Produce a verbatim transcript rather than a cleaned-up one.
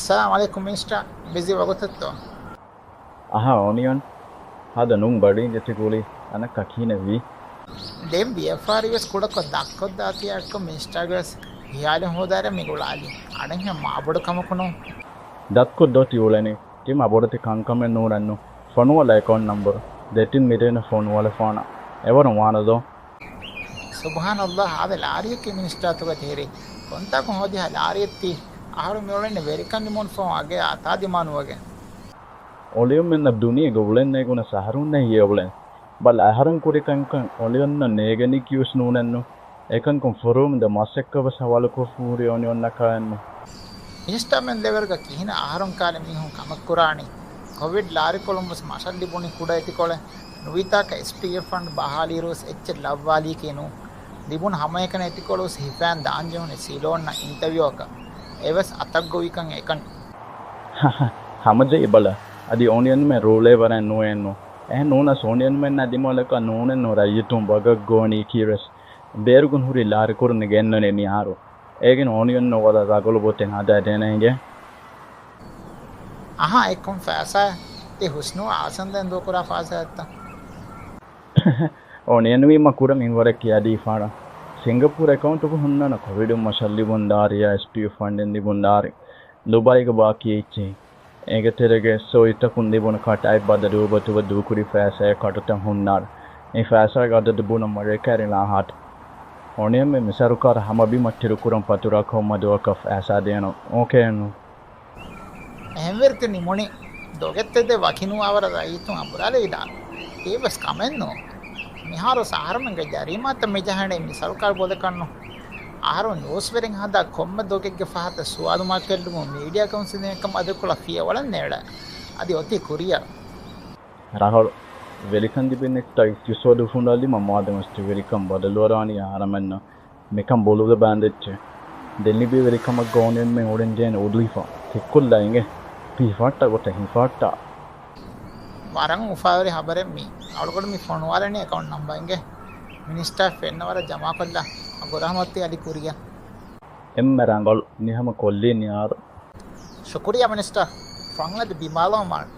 ސަލާމް އަލައިކުމް މިނިސްޓާ، ބިޒީ ވަގުތެއްތޯ؟ އަހާ އޯނިއަން، ހާދަ ނޫން ބަޑީން ދެތި ގުޅި ތަނަކަށް ކިހިނެއްވީ؟ ދެން ވިޔަފާރިވެސް ކުޑަކޮށް ދަށްކޮށްދާތީ އެއްކޮށް މިނިސްޓާގެވެސް ހިޔާލުން ހޯދާއިރަށް މި ގުޅާލީ. އަނެއްހެން މާބޮޑު ކަމަކުނޫން. ދަށްކޮށް ދޯތި އުޅެނީ. ތިމާ ބޮޑެތި ކަންކަމެއް ނޫނެއްނު. ފޮނުވާލަ އެކައުންޓް ނަންބަރު. ދެތިން މިރޭނަށް ފޮނުވާލަފާނަ. އެވަރުން ވާނެ ދޯ؟ ސުބްހާނައްލާ، ހާދަ ލާރިއަކީ މިނިސްޓާތުގަ ތިހިރީ. ކޮންތާކު ހޯދިހާ ލާރިއެއްތީ؟ އަހަރު މިއުޅެނީ ވެރިކަން ނިމުން ފަހު އަގެއް އަތާ ދިމާނުވެގެން. އޮޅިއަންމެންނަށް ދުނިޔޭގަ އުޅެން ނޭގުނަސް އަހަރުންނަށް ހިޔެއުޅެން. ބަލަ، އަހަރެން ކުރި ކަންކަން އޮޅިއަންނަށް ނޭގެނީކީވެސް ނޫނެއްނު. އެކަންކަން ފުރުވުމުން ދެ މަސްއެއްކަވެސް ހަވާލުކޮށްފަ ހުރި އޮނިއޮންނަކާއެއްނު. މިނިސްޓާމެން ލެވެލްގަ ކިހިނެއް އަހަރުން ކާލެ މީހުން ކަމެއް ކުރާނީ؟ ކޮވިޑް ލާރިކޮޅުން ވެސް މަށަށް ލިބުނީ ކުޑަ އެތިކޮޅެއް. ނުވިތާކަށް އެސްޕީއެފް ފަންޑް ބަހާލިއިރުވެސް އެއްޗެއް ލައްވާލީކީ ނޫން. ލިބުނު ހަމައެކަނި އެތިކޮޅުވެސް ހިފައިން ދާންޖެހުނީ ސީލޯންނަށް އިންޓަވިއުއަކަށް. އެވެސް އަތަށްގޮވިކަން އެކަނި. ހަމަޖެހި ބަލަ، އަދި އޯނިއަންމެން ރޫޅޭ ވަރަށް ނުވޭނު. އެހެން ނޫނަސް އޯނިއަންމެންނާ ދިމާލަކަށް ނޫނެއްނު ރައްޔިތުން ވަގަށް ގޮވަނީކީވެސް. ބޭރުގަން ހުރި ލާރި ކުރަން ގެންނަނީ މިހާރު. އޭގެން އޯނިއަންނަށް ވަރަށް ރަނގަޅު ގޮތެއް ހަދާދޭނެ އިނގޭ. އަހާ، އެ ކޮން ފައިސާއެއް؟ ތި ހުސްނު އާސަންދެން ދޫކުރާ ފައިސާއެއްތަ؟ އޯނިއަންވީމަ ކުޑަ މިންވަރެއް ކިޔާދީފާނަ. ސިންގަޕޫރު އެކައުންޓަކު ހުންނާނަ ކޮވިޑުން މަށަށް ލިބުން ލާރިއާ އެސްޕީއެފް ފަންޑެއް ލިބުން ލާރި. ދުބައިގެ ބާކީ އެއްޗެހި. އޭގެ ތެރޭގަ ސޯއިތަކުން ލިބުނު ކަޓާއި ބަދަލު އޮބަތުވެ ދޫކުރި ފައިސާއެއް ކަޓުތައް ހުންނާނެ. މި ފައިސާގެ އަދަދު ބުނަން މަރޭ ކައިރި ނާހާޓް. އޯނިއަންމެން މި ސަރުކާރަށް ހަމަ ބިމަށް ތިރުކުރަން ފަތުރާ ކޮންމެ ދުވަކަށް ފައިސާ ދޭނަން. އޯކޭނު؟ އެހެންވެރި ތި ނިމުނީ. ދޮގެއްތެދެއް ވަކިނުވާވަރަށް ރައްޔިތުން އަނބުރާލެވިދާނެ. އެއީވެސް ކަމެއްނު. މިހާރު އަހަރުމެންގެ ޖަރީމާތައް މިޖަހަނީ މި ސަރުކާރު ބޮލެކަށްނު. އަހަރު ނޫސްވެރިން ހަދާ ކޮންމެ ދޮގެއްގެ ފަހަތަށް ސުވާލު މާކުކޮށްލުމުން މީޑިއާ ކައުންސިލް އެކަމް އަދިކޮޅަށް ފިޔަވަޅެއް ނޭޅޭ. އަދި އޮތީ ކުރިއަށް. ރަނގަޅު. ވެރިކަން ލިބި ނެތިތާ އިޤްތިޞާދު އުފުންނާލީމަ މާދަމަސް ތި ވެރިކަން ބަދަލުވަރާނީ އަހަރެމެންނަށް. މިކަން ބޮލުލަބާނދެއްޗެ. ދެން ލިބި ވެރިކަމަށް ގޯނިއެންމެ އުޅެންޖެހޭނެ އުދުހިފަ. ތިއްކޮށްލާ އިނގޭ. ހިފާއްޓާ ގޮތަށް ހިފާއްޓާ. ވަރަށް އުފާވެރި ހަބަރެއް މީ. އަޅުގަޑު މި ފޮނުވާލަނީ އެކައުންޓް ނަމްބަ އިނގޭ. މިނިސްޓާ ފެންނަ ވަރަށް ޖަމާކޮށްލާ. އަގު ރަހްމަތްތި އަލި ކުރިއަށް. އެންމެ ރަނގަޅު. މިހަމަ ކޮށްލީ ނިޔާރު. ޝުކުރިއްޔާ މިނިސްޓާ. ފަންއަދި ބިމާލަމާން.